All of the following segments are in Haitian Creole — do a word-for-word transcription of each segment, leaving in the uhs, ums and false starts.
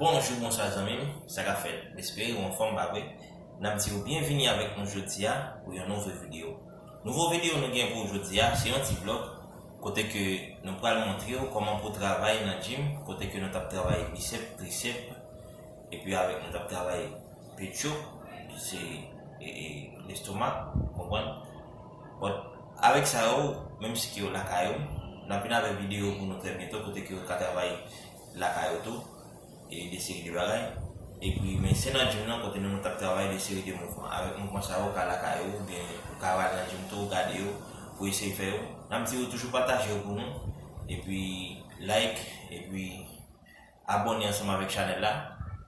Bonjou, bonswa zanmi m, sa k ap fèt? M espere w anfòm, pa vre? N ap di w byenvini avèk nou jodi a pou yon nouvo videyo. Nouvo videyo nou gen pou w jodi a, se yon ti vlòg kote ke nou pral montre w kòman pou w travay nan gym, kote ke nou t ap travay bisèp, trisèp, epi avèk nou t ap travay pecho, se, e, e, lestomak, konprann? But, avèk sa yo, menm si ke yo lakay yo, n ap vin avèk videyo pou nou trè byento kote ke yo ka travay lakay yo tou, e de seri de bagay. Epi, men se nan gym nan kote nou, nou t ap travay de seri de mouvman. Avèk mouvman sa yo, ou ka lakay ou, oubyen ou ka al nan gym tou, ou gade yo, pou eseye fè yo. N ap di yo toujou pataje yo pou nou, epi like, epi abòne ansanm avèk chanèl la.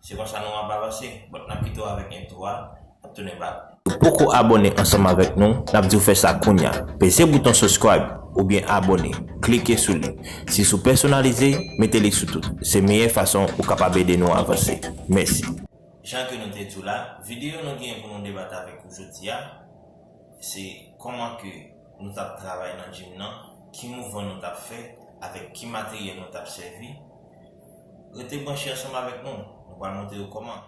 Se konsa nou ap avanse. But n ap kite w avèk entwo a, n ap tounen back. Ou poko abòne ansanm avèk nou, n ap di w fè sa kounya. Peze bouton subscribe oubyen abòne, klike sou li. Si sou pèsonalize, mete li sou tout. Se meyè fason ou kapab ede nou avanse. Mèsi. Jan ke nou te di w la, videyo nou gen pou nou debat avèk ou jodi a, se kòman ke nou t ap travay nan gym nan, ki mouvman nou t ap fè, avèk ki materyèl nou t ap sèvi. Rete branche ansanm avèk nou, nou pral montre w kòman.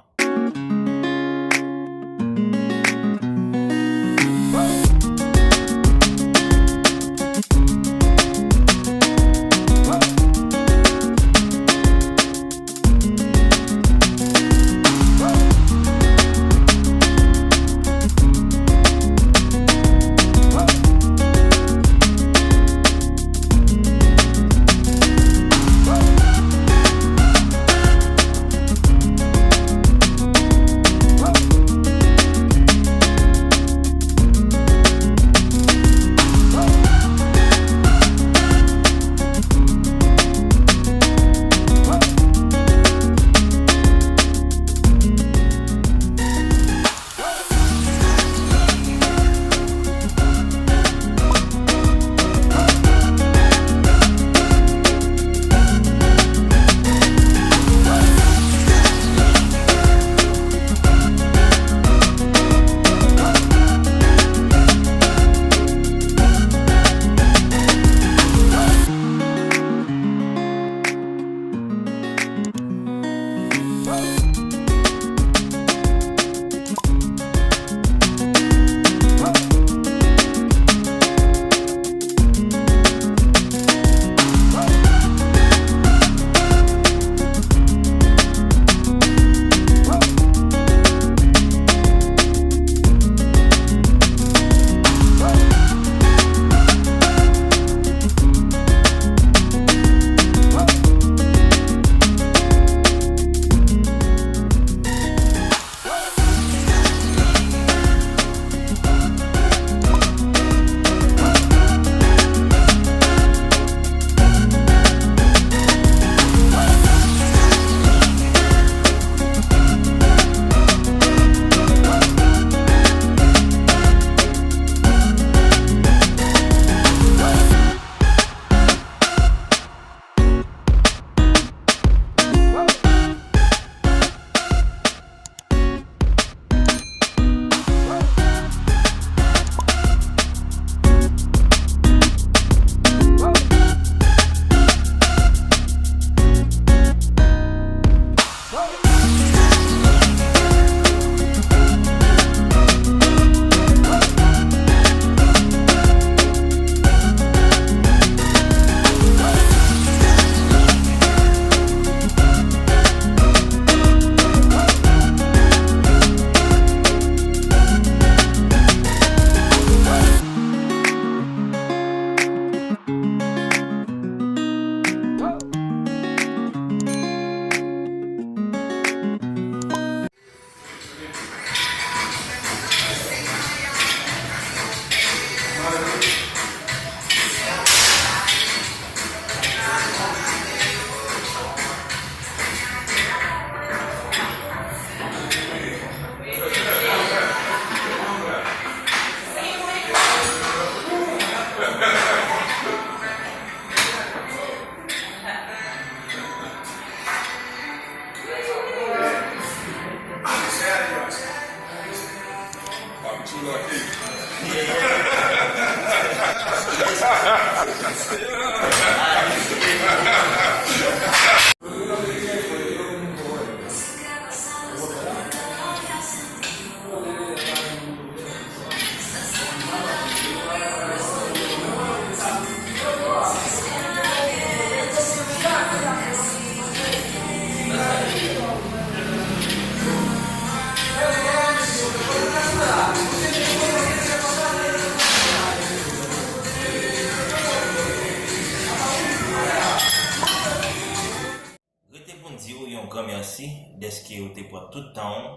Ou te pran tout tan w,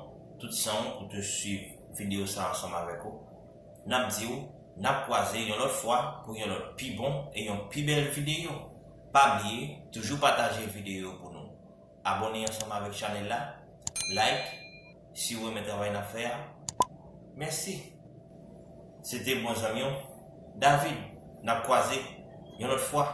tout san w pou te swiv videyo sa ansanm avèk ou. N ap di w, n ap kwaze yon lòt fwa pou yon lòt pi bon e yon pi bèl videyo. Pa bliye, toujou pataje videyo pou nou. Abòne ansanm avèk chanèl la, like, si w renmen travay n ap fè a. Mèsi. Se te bon zanmi w, David. N ap kwaze yon lòt fwa.